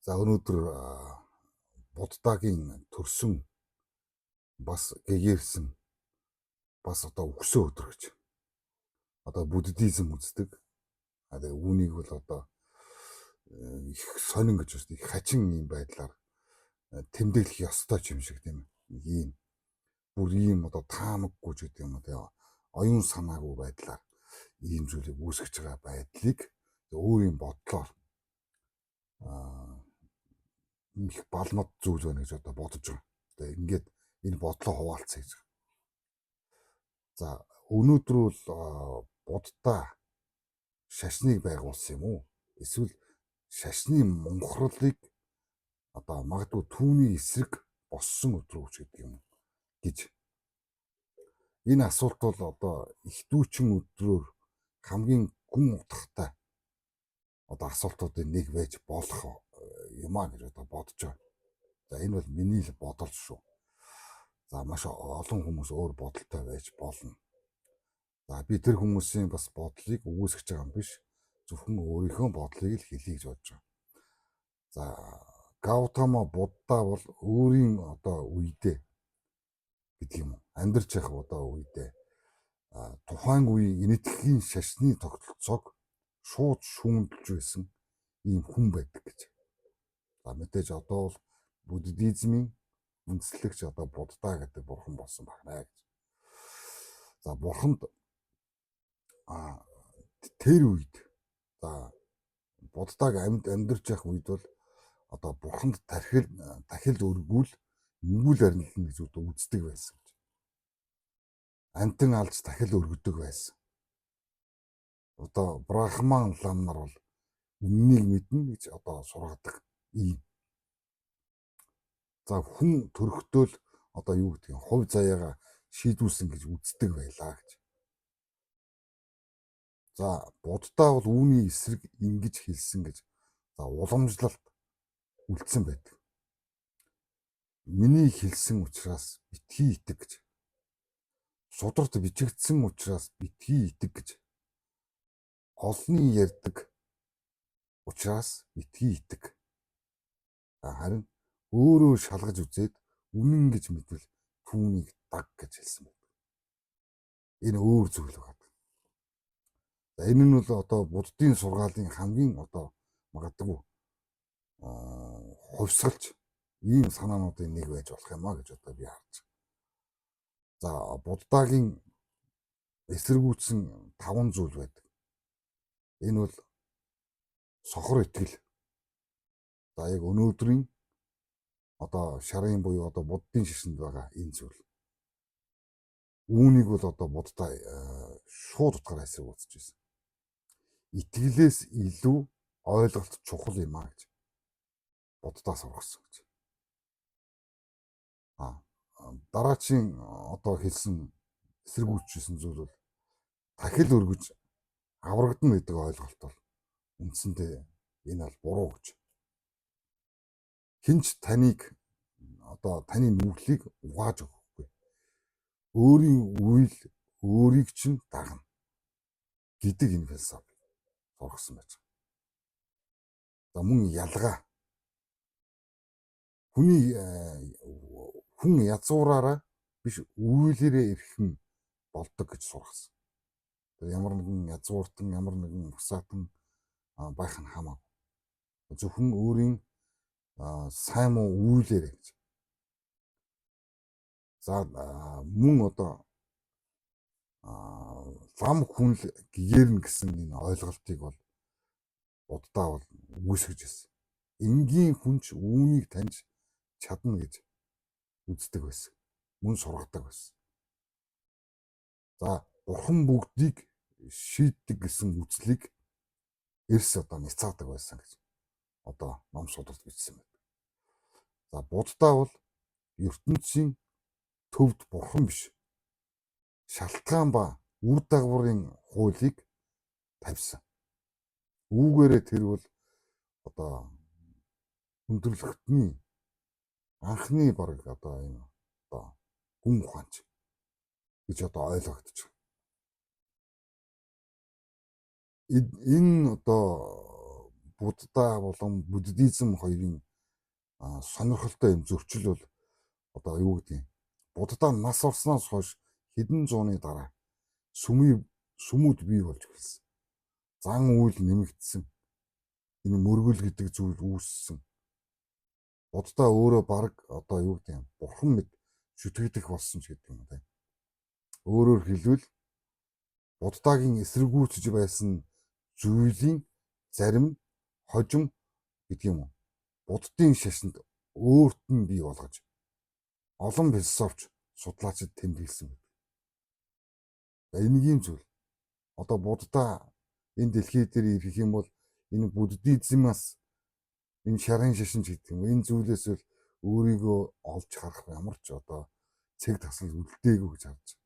За өнөөдөр Буддагийн төрсөн бас гэгээрсэн бас одоо үхсэн өдөр гэж. Одоо буддизм үздэг. А тэгээ үүнийг бол одоо их сонин гэж байна. Их хачин юм байдлаар тэмдэглэх ёстой ч юм шиг тийм ээ. Ийм бүр ийм одоо таамаггүй ч гэдэг юм уу тийм оюун санаагүй байдлаар ийм зүйлийг үүсгэж байгаа байдлыг өөрийн бодлоор их балмад зүйл байна гэж одоо бодож байгаа. Тэгээ ингээд энэ бодлоо хуваалцъя гэж. За өнөөдөр бол Будда шашныг байгуулсан юм уу? Эсвэл шашны мунхарлыг одоо магадгүй түүний эсрэг боссон өдөр үү гэдэг юм гэж. Энэ асуулт бол одоо их дүүчин өдрөөр хамгийн гүн утгатай одоо асуултуудын нэг байж болох юм а гэж одоо бодож байгаа. За энэ бол миний л бодол шүү. За маш олон хүмүүс өөр бодолтой байж болно. За би тэр хүмүүсийн бас бодлыг үгүйсгэж байгаа юм биш. Зөвхөн өөрийнхөө бодлыг л хэлье гэж бодож байгаа. За Гаутама Будда бол өөрийн одоо үедээ гэдэг юм уу? Амьдарч явах одоо үедээ тухайн үеийн энэтхэгийн шашны тогтолцоог шууд шүүмжилж байсан ийм хүн байдаг гэж. За мэдээж одоо бол буддизмын үндэслэгч одоо Будда гэдэг бурхан болсон байна гэж. За бурханд тэр үед за Буддаг амьдарч явах үед бол одоо бурханд тахил өргүүл мөнгөл арилна гэж одоо үздэг байсан гэж. Амтан алж тахил өргөдөг байсан. Одоо брахман лам нар бол үннийг мэднэ гэж одоо сургадаг ийм. За хүн төрөхдөө л одоо юу гэдгийг хувь заяагаа шийдүүлсэн гэж үздэг байлаа гэж. За Буддаа бол үүний эсрэг ингэж хэлсэн гэж за уламжлалт үлдсэн байдаг. Миний хэлсэн учраас битгий итэг гэж. Сударт бичигдсэн учраас битгий итэг гэж. Олны ярьдаг учраас битгий итэг. Харин өөрөө шалгаж үзээд үнэн гэж мэдвэл түүнийг даг гэж хэлсэн байдаг. Энэ өөр зүйл байна. За энэ нь бол одоо буддын сургаалын хамгийн одоо магадгүй хувьсгалч ийм санаануудын нэг байж болох юм а гэж одоо би харж байна. За Буддагийн эсэргүүцсэн 5 зүйл байдаг. Энэ бол сохор итгэл. За яг өнөөдрийн одоо шарын буюу одоо буддын шашинд байгаа энэ зүйл. Үүнийг бол одоо Будда шууд утгаараа эсэргүүцэж байсан. Итгэлээс илүү ойлголт чухал юм а гэж Буддаас сургасан гэж. Дараачийн одоо хэлсэн эсэргүүцсэн зүйл бол тахил өргөж аврагдана гэдэг ойлголт бол үндсэндээ энэ бол буруу гэж. Хинч таныг одоо таны нүглийг угааж өгөхгүй. Өөрийн үйл өөрийг чинь дагна гэдэг энэ философи сургасан байж байгаа. За мөн ялгаа. Хүний хүн язгуураараа биш үйлээрээ эрхэм болдог гэж сургасан. Тэр ямар нэгэн язгууртан, ямар нэгэн усаатан байх нь хамаагүй. Зөвхөн өөрийн сайн муу үйлээрээ гэж. За мөн одоо лам хүн л гэгэрнэ гэсэн энэ ойлголтыг бол Буддаа бол үүсгэж байсан. Энгийн хүн ч үүнийг таньж чадна гэж үздэг байсан. Мөн сургадаг байсан. За бурхан бүгдийг шийддэг гэсэн үзлийг эрс одоо няцаадаг байсан гэж одоо ном сударт бичсэн байдаг. За Буддаа бол ертөнцийн төвд бурхан биш. Шалтгаан ба үр дагаврын хуулийг тавьсан. Үүгээрээ тэр бол одоо өндөрлөгтний анхны бараг одоо энэ одоо гүн ухаанч гэж одоо ойлгогдож байна. Энэ одоо Будда болон буддизм хоёрын сонирхолтой юм зөрчил бол одоо юу гэдэг юм? Будда нас орсноос хойш хэдэн зууны дараа сүмүүд бий болж эхэлсэн. Зан үйл нэмэгдсэн. Энэ мөргөл гэдэг зүйл үүссэн. Будда өөрөө баг одоо юу гэдэг юм? Бурхан мэд шүтгэдэх болсон ч гэдэг юм байна. Өөрөөр хэлбэл Буддагийн эсэргүүцэж байсан зүйлийн зарим хожим гэдэг юм уу? Буддын шашинд өөрт нь бий болгож олон философч судлаачид тэмдэглэсэн байдаг. Энэгийн зүйл. Одоо Будда энэ дэлхий дээр ирэх юм бол энэ буддизмаас энэ шарын шашин ч гэдэг юм. Энэ зүйлээс бол өөрийгөө олж харах ямар ч одоо цэг тасал үлдээгүй гэж харж байна.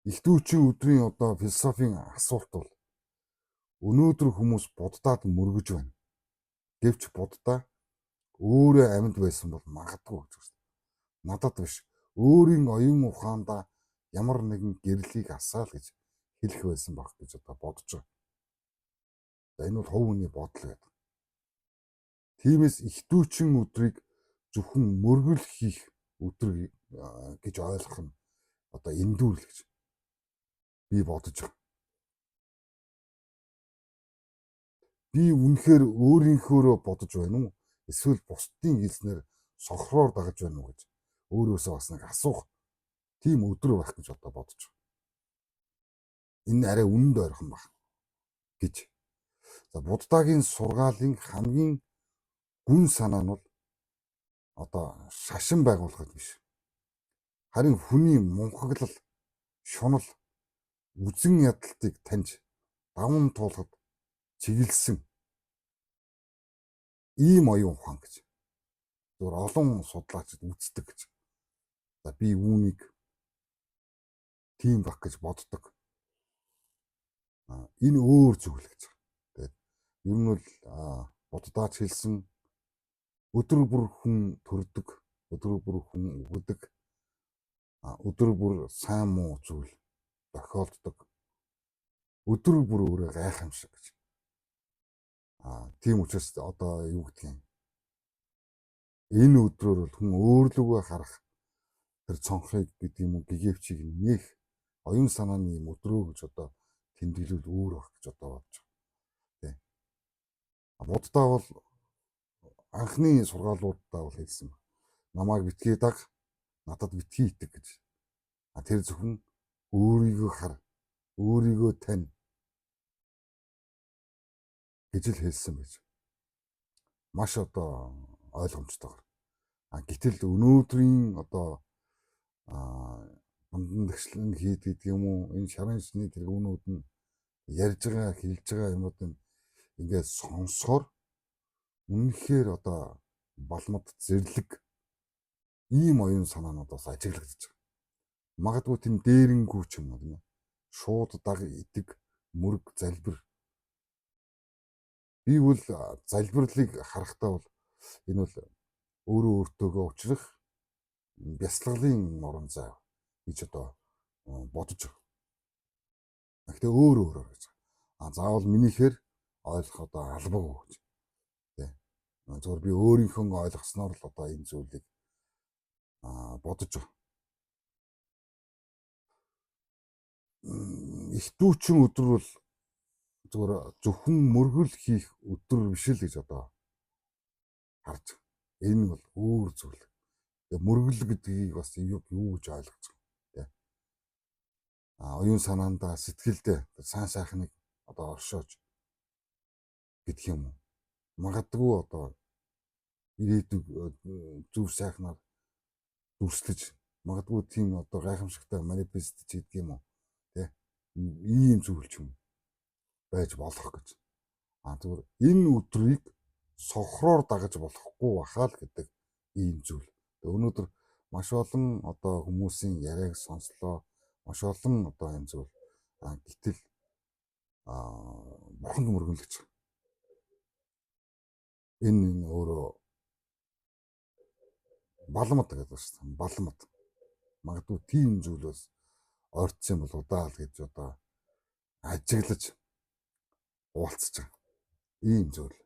Их дүүчийн өдрийн одоо философийн асуулт бол өнөөдөр хүмүүс Буддад мөргөж байна. Гэвч Будда өөрөө амьд байсан бол магадгүй гэж байна. Надад биш. Өөрийн оюун ухаандаа ямар нэгэн гэрлийг асаал гэж хэлэх байсан баг гэж одоо бодож байгаа. За энэ бол хувь хүний бодол байдаг. Тиймээс их дүүчин өдрийг зөвхөн мөргөл хийх өдөр гэж ойлгох нь одоо эндүүр л гэж би бодож байгаа. Би үнэхээр өөрийнхөөрөө бодож байна уу? Эсвэл бусдын хэлснээр сохроор дагаж байна уу гэж өөрөөсөө бас нэг асуух тийм өдөр байх гэж одоо бодож байна. Энэ арай үнэнд ойрхон баг гэж. За Буддагийн сургаалын хамгийн гүн санаа нь бол одоо шашин байгуулахад биш. Харин хүний мунхаглал, шунал, үзэн ядалтыг таньж даван туулахад чиглэсэн ийм оюун ухаан гэж. Зүгээр олон судлаачид үздэг гэж. За би үүнийг тийм баг гэж боддог. Энэ өөр зүйл гэж. Тэгээд ер нь бол Буддаач хэлсэн өдөр бүр хүн төрдөг, өдөр бүр хүн өгдөг, өдөр бүр сайн муу зүйл тохиолддог. Өдөр бүр өөрөө гайхамшиг гэж. Тийм учраас одоо юу гэдгийг юм. Энэ өдрөөр бол хүн өөрлөгөө харах тэр цонхыг гэдэг юм уу гэгэвчийг нэх оюун санааны юм өдрөө гэж одоо тэмдэглүүл өөр байх гэж одоо бодож байгаа. Тэ. Буддаа бол анхны сургаалуудаа бол хэлсэн. Намайг битгий даг, надад битгий итэг гэж. Тэр зөвхөн өөрийгөө хар, өөрийгөө тань гэж л хэлсэн байж. Маш одоо ойлгомжтойгоор. Гэтэл өнөөдрийн одоо хандан тэгшлэн хийд гэдэг юм уу энэ шарын шний тэргүүнүүд нь ярьж байгаа хэлж байгаа юмуд нь ингээд сонсохоор үнэхээр одоо балмад зэрлэг ийм оюун санаанууд бас ажиглагдаж байгаа. Магадгүй тэм дээрэнгүү ч юм уу тийм ээ. Шууд даг идэг мөрөг залбир. Би бол залбирлыг харахтаа бол энэ бол өөрөө өөртөөгөө учрах бясалгалын орон зай гэж одоо бодож байгаа. Гэхдээ өөр өөрөөр гэж. Заавал минийхээр ойлгох одоо албагүй гэж. Тэ. Зөвхөн би өөрийнхөө ойлгосноор л одоо энэ зүйлийг бодож байгаа. Их дүүчин өдөр бол зөвхөн зөвхөн мөргөл хийх өдөр биш л гэж одоо харж байгаа. Энэ бол өөр зүйл. Мөргөл гэдгийг бас юу гэж ойлгож байгаа. Тэ. Оюун санаандаа сэтгэлдээ сайн сайхныг одоо оршоож гэдэг юм уу. Магадгүй одоо ирээдүг зөв сайхнаар дүрслэж магадгүй тийм одоо гайхамшигтай манифест ч гэдэг юм уу. Тэ. Ийм зүйл ч юм байж болох гэж. Зүгээр энэ өдрийг сохроор дагаж болохгүй бахаа л гэдэг ийм зүйл. Өнөөдөр маш олон одоо хүмүүсийн яриаг сонслоо. Маш олон одоо энэ зүйл. Гэтэл бурханд мөргөнлөж. Энэ өөрөө балмад гэдэг шүү дээ. Балмад. Магадгүй тийм зүйлээс ойртсон болов даа л гэж одоо ажиглаж уулзаж байгаа. Ийм зүйл.